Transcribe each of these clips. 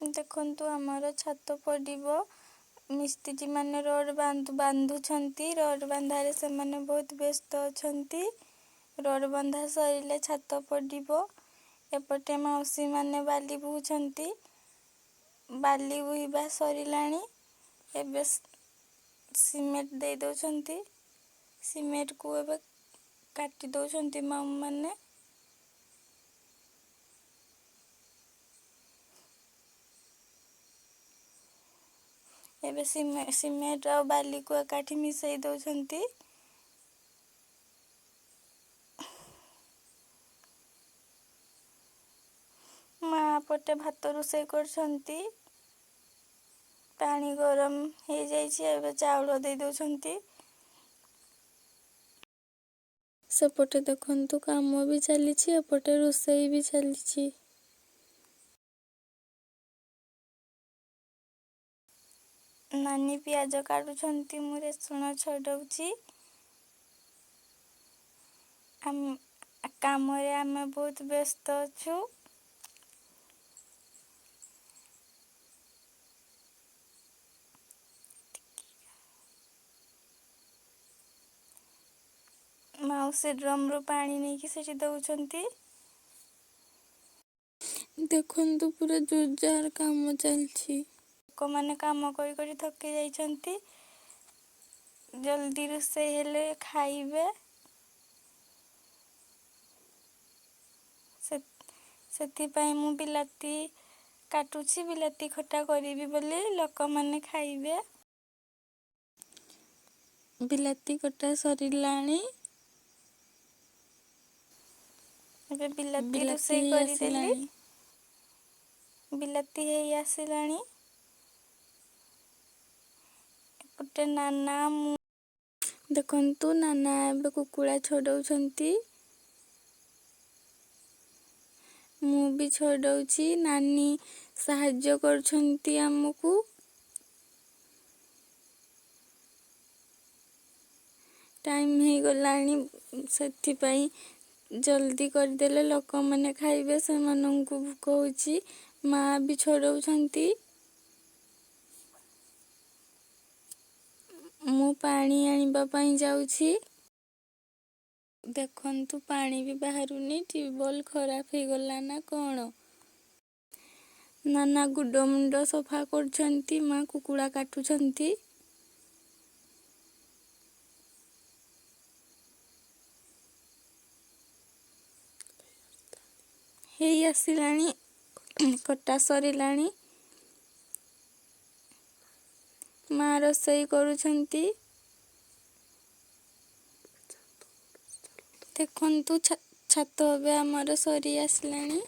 ଦେଖନ୍ତୁ, ଆମର ଛାତ ପଡ଼ିବ। ମିସ୍ତ୍ରୀମାନେ ରଡ଼ ବାନ୍ଧୁଛନ୍ତି। ରଡ଼ ବନ୍ଧାରେ ସେମାନେ ବହୁତ ବ୍ୟସ୍ତ ଅଛନ୍ତି। ରଡ଼ ବନ୍ଧା ସରିଲେ ଛାତ ପଡ଼ିବ। ଏପଟେ ମାଉସୀମାନେ ବାଲି ବୋହୁଛନ୍ତି। ବାଲି ବୋହିବା ସରିଲାଣି, ଏବେ ସିମେଣ୍ଟ ଦେଇ ଦେଉଛନ୍ତି। ସିମେଣ୍ଟକୁ ଏବେ କାଟି ଦେଉଛନ୍ତି ମାମୁଁମାନେ। ଏବେ ସିମେଣ୍ଟ ଆଉ ବାଲିକୁ ଏକାଠି ମିଶାଇ ଦେଉଛନ୍ତି। ମା ପଟେ ଭାତ ରୋଷେଇ କରୁଛନ୍ତି। ପାଣି ଗରମ ହେଇଯାଇଛି, ଏବେ ଚାଉଳ ଦେଇ ଦେଉଛନ୍ତି। ସେପଟେ ଦେଖନ୍ତୁ, କାମ ବି ଚାଲିଛି, ଏପଟେ ରୋଷେଇ ବି ଚାଲିଛି। ନାନୀ ପିଆଜ କାଟୁଛନ୍ତି, ମୁଁ ରସୁଣ ଛଡ଼ଉଛି। ଆମ କାମରେ ଆମେ ବହୁତ ବ୍ୟସ୍ତ ଅଛୁ। ମାଉସୀ ଡ୍ରମ୍ରୁ ପାଣି ନେଇକି ସେଠି ଦେଉଛନ୍ତି। ଦେଖନ୍ତୁ, ପୁରା ଜୋରଜାର କାମ ଚାଲିଛି। ଲୋକମାନେ କାମ କରି କରି ଥକି ଯାଇଛନ୍ତି। ଜଲ୍ଦି ରୋଷେଇ ହେଲେ ଖାଇବେ। ସେଥିପାଇଁ ମୁଁ ବିଲାତି କାଟୁଛି, ବିଲାତି ଖଟା କରିବି ବୋଲି, ଲୋକମାନେ ଖାଇବେ। ବିଲାତି କଟା ସରିଲାଣି। ଏବେ ବିଲାତି ବିଲାତି ରୋଷେଇ ହେଇ କରିଦେଲି। ଆସିଲାଣି। ବିଲାତି ହେଇ ଆସିଲାଣି। ଏପଟେ ନାନା, ମୁଁ। ଦେଖନ୍ତୁ, ନାନା ଏବେ କୁକୁଡ଼ା ଛଡ଼ଉଛନ୍ତି। ମୁଁ ବି ଛଡ଼ଉଛି। ନାନୀ ସାହାଯ୍ୟ କରୁଛନ୍ତି ଆମକୁ। ଟାଇମ୍ ହେଇଗଲାଣି, ସେଥିପାଇଁ ଜଲ୍ଦି କରିଦେଲେ ଲୋକମାନେ ଖାଇବେ, ସେମାନଙ୍କୁ ଭୋକ ହେଉଛି। ମା ବି ଛଡ଼ଉଛନ୍ତି। ମୁଁ ପାଣି ଆଣିବା ପାଇଁ ଯାଉଛି। ଦେଖନ୍ତୁ, ପାଣି ବି ବାହାରୁନି। ଟ୍ୟୁବୱେଲ୍ ଖରାପ ହେଇଗଲା ନା କ'ଣ? ନାନା ଗୁଡ଼ ମୁଣ୍ଡ ସଫା କରୁଛନ୍ତି, ମା କୁକୁଡ଼ା କାଟୁଛନ୍ତି। ହେଇ ଆସିଲାଣି, କଟା ସରିଲାଣି। ମା ରୋଷେଇ କରୁଛନ୍ତି। ଦେଖନ୍ତୁ, ଛାତ ଏବେ ଆମର ସରି ଆସିଲାଣି।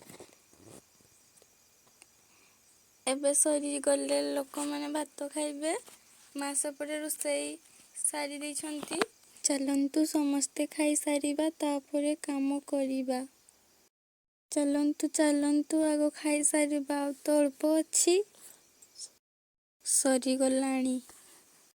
ଏବେ ସରିଗଲେ ଲୋକମାନେ ଭାତ ଖାଇବେ। ମା ସେପଟେ ରୋଷେଇ ସାରି ଦେଇଛନ୍ତି। ଚାଲନ୍ତୁ, ସମସ୍ତେ ଖାଇସାରିବା, ତାପରେ କାମ କରିବା। ଚାଲନ୍ତୁ ଚାଲନ୍ତୁ, ଆଗ ଖାଇସାରିବା, ଆଉ ତ ଅଳ୍ପ ଅଛି। ସରିଗଲାଣି।